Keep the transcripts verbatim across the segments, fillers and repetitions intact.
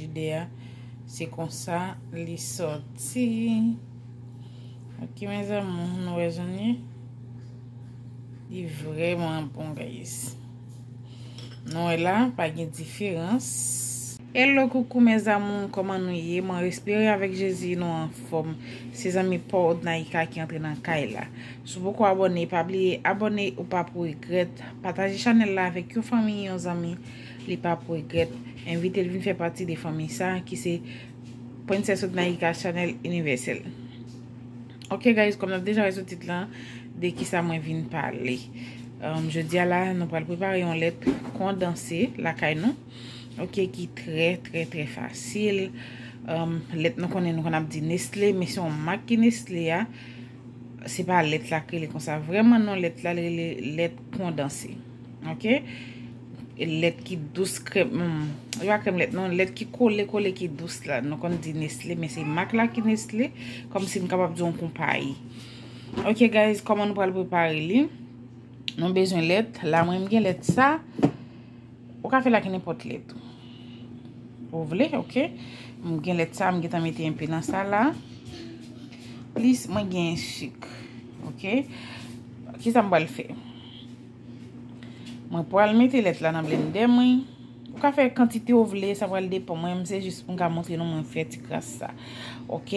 Ide a, se konsa li sòti. Ok, mes amours, nou wè jan li ye? Li vrèman bon, guys. Nou wè la, pa gen diferans. Hello, coucou, mes amours, kòman nou ye? Mwen espere avèk Jezi nou anfòm. Se zanmi pa w Naïka ki antre nan kay la. Si w poko abòne, pa bliye abòne, ou pa pou regrèt. Pataje chanèl la avèk yon fanmi, yon zanmi, li pa pou regrèt. Envite l vin fè pati de fanmi sa ki se Princess Naïka Channel Universal. Ok, guys, kòm n ap deja wè sou tit lan, de kisa mwen vin pale. Um, jodi a la, nou pral prepare yon lèt kondanse lakay nou. Ok, ki trè, trè, trè fasil. Um, lèt nou konnen, nou konn ap di Nestlé, men se yon mak ki Nestlé a. Se pa lèt la ki rele konsa. Vrèman, non lèt la, li rele lèt kondanse. Ok? Lèt ki dous, krèm, hmm, li pa krèm lèt, non, lèt ki kole, kole, ki dous la. Nou konn di Nestlé, men se mak la ki Nestlé, kòmsi m kapab di yon konpayi. Ok, guys, kòman nou pral prepare li? Nou bezwen lèt. La, mwen, m gen lèt sa. Ou ka fè l ak nenpòt lèt ou vle, ok? M gen lèt sa, m gentan mete enpe nan sa la. Plis, mwen gen sik, ok? Kisa m pral fè? Mwen pral mete lèt la nan blendè mwen. Ou ka fè kantite ou vle, sa pral depann. Mwen, se jis pou m ka montre nou mwen fè ti kras sa. Ok?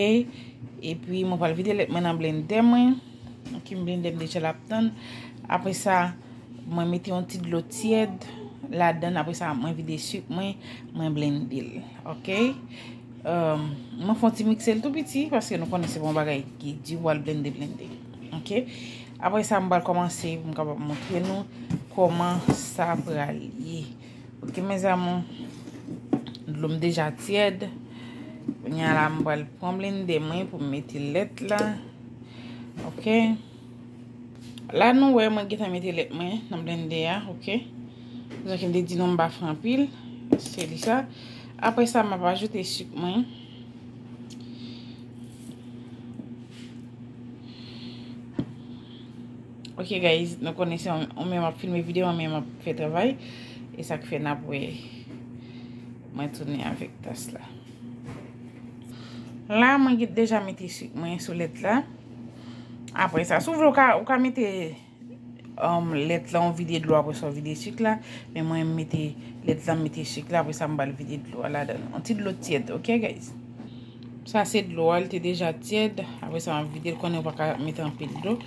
Epi, mwen pral vide lèt mwen nan blendè mwen. Ok, m blende m deja l ap tann. Apre sa, mwen mete yon ti dlo tyèd ladann. Apre sa, mwen vide sik mwen, mwen blende l. Ok? Mwen fè yon ti mikse l tou piti, paske nou konnen se pa yon bagay ki di pou al blende, blende. Ok? Apre sa, m pral kòmanse pou m kapab montre nou kòman sa pral ye. Ok, mes amours, dlo m deja tyèd. Kounye a la, m pral pran blende mwen pou m mete lèt la. Ok. La, nou wè, mwen gentan mete lèt mwen nan blende a, ok. Jan ke m te di nou, m pa fè anpil. Se li sa. Apre sa, m ap ajoute sik mwen. Ok, guys, nou konnen se yon, yon men m ap filme videyo, yon men m ap fè travay. E sa k fè n ap wè mwen tounen avèk tas la. La, mwen gen deja mete sik mwen sou lèt la. Apre sa, si w vle, ou ka, ou ka mete, um, lèt la, ou vide dlo apre sa, ou vide sik la. Men mwen, m mete lèt la, m mete sik la, apre sa, m pral vide dlo a ladan l. Yon ti dlo tyèd, ok, guys? Sa se dlo a, li te deja tyèd. Apre sa, m ap vide l, konnen ou pa ka mete anpil dlo.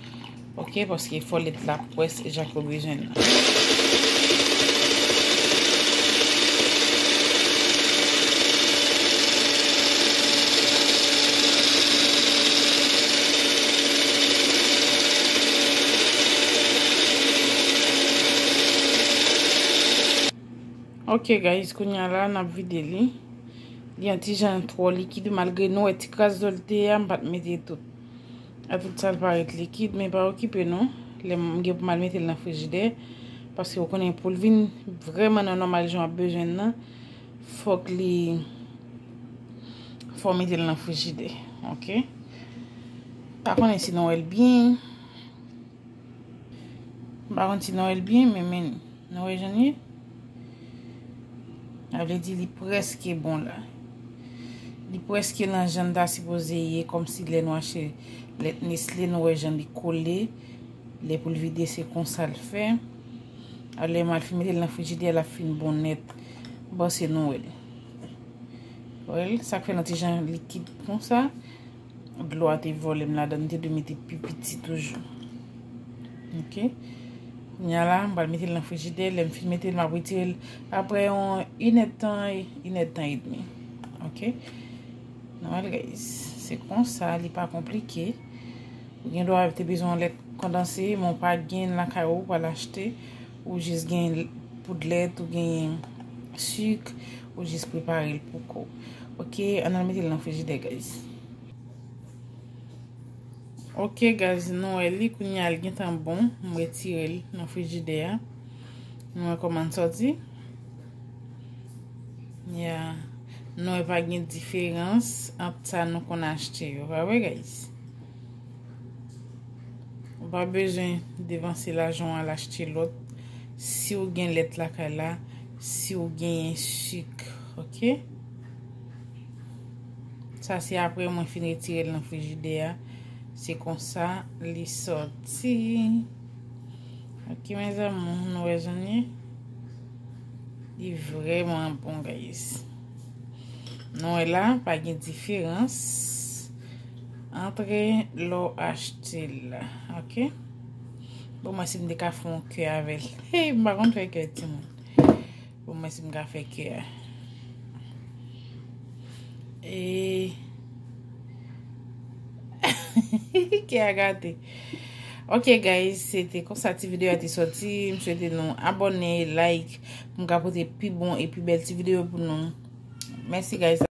Ok, paske fò lèt la pwès jan ke w bezwen l lan. Ok, guys, kounye a la, n ap vide li. Li yon ti jan twò likid, malgre nou wè ti kras dlo l te a, m pa t mete tout. A tout sa l parèt likid, men pa okipe nou. Lè m gen pou m al mete l nan frijidè, paske ou konnen pou l vin vrèman nan nòmal jan w ap bezwen l nan, fòk li, fò w mete l nan frijidè, ok? Pa konnen si nou wè l byen. M pa konn si nou wè l byen, men, men nou wè jan l ye? Sa vle di li prèske bon la. Li prèske nan jan l ta sipoze ye, kòmsi lè nou achte lèt Nestlé, nou wè jan li kole. Lè pou l vide, se konsa l fè. Alè, m al fin mete l nan frijidè, l ap fin bon nèt. M panse nou wè l. Wè l, sa k fè l yon ti jan likid konsa. Dlo a te vòlè m ladan, m te dwe mete pi piti toujou. Ok. Kounye a la, m pral mete l nan frijidè. Lè m fin mete l, m ap retire l apre yon inèdtan, inèdtan edmi. Ok. Nou wè l, guys. Se konsa, li pa konplike. Ou gen dwa te bezwen yon lèt kondanse, men w pa gen lakay ou, ou pral achte. Ou jis gen poud lèt, ou gen sik, ou jis prepare l pou kò w. Ok, ann al mete l nan frijidè, guys. Ok, guys, nou wè li kounye a, li gentan bon. M retire l nan frijidè a. Nou wè kòman l sòti. Ya. Nou wè pa gen diferans ant sa nou konn achte yo. Pa vre, guys? Ou pa bezwen depanse lajan w al achte lòt. Si w gen lèt lakay la, si w genyen sik, ok? Sa se apre mwen fin retire l nan frijidè a. Se konsa li sòti. Ok, mes amours, nou wè jan l ye. Li vrèman bon, guys. Nou wè la, pa gen diferans antre lè w achte l la, ok? Bon, mwen si m te ka fè yon kè avè l. Hey, m pa konn fè kè, timoun. Bon, mwen si m ka fè kè a. E kè a gate. Ok, guys, se te konsa ti videyo a te sòti. M swete nou abòne, like, pou m ka pote pi bon e pi bèl ti videyo pou nou. Mèsi, guys.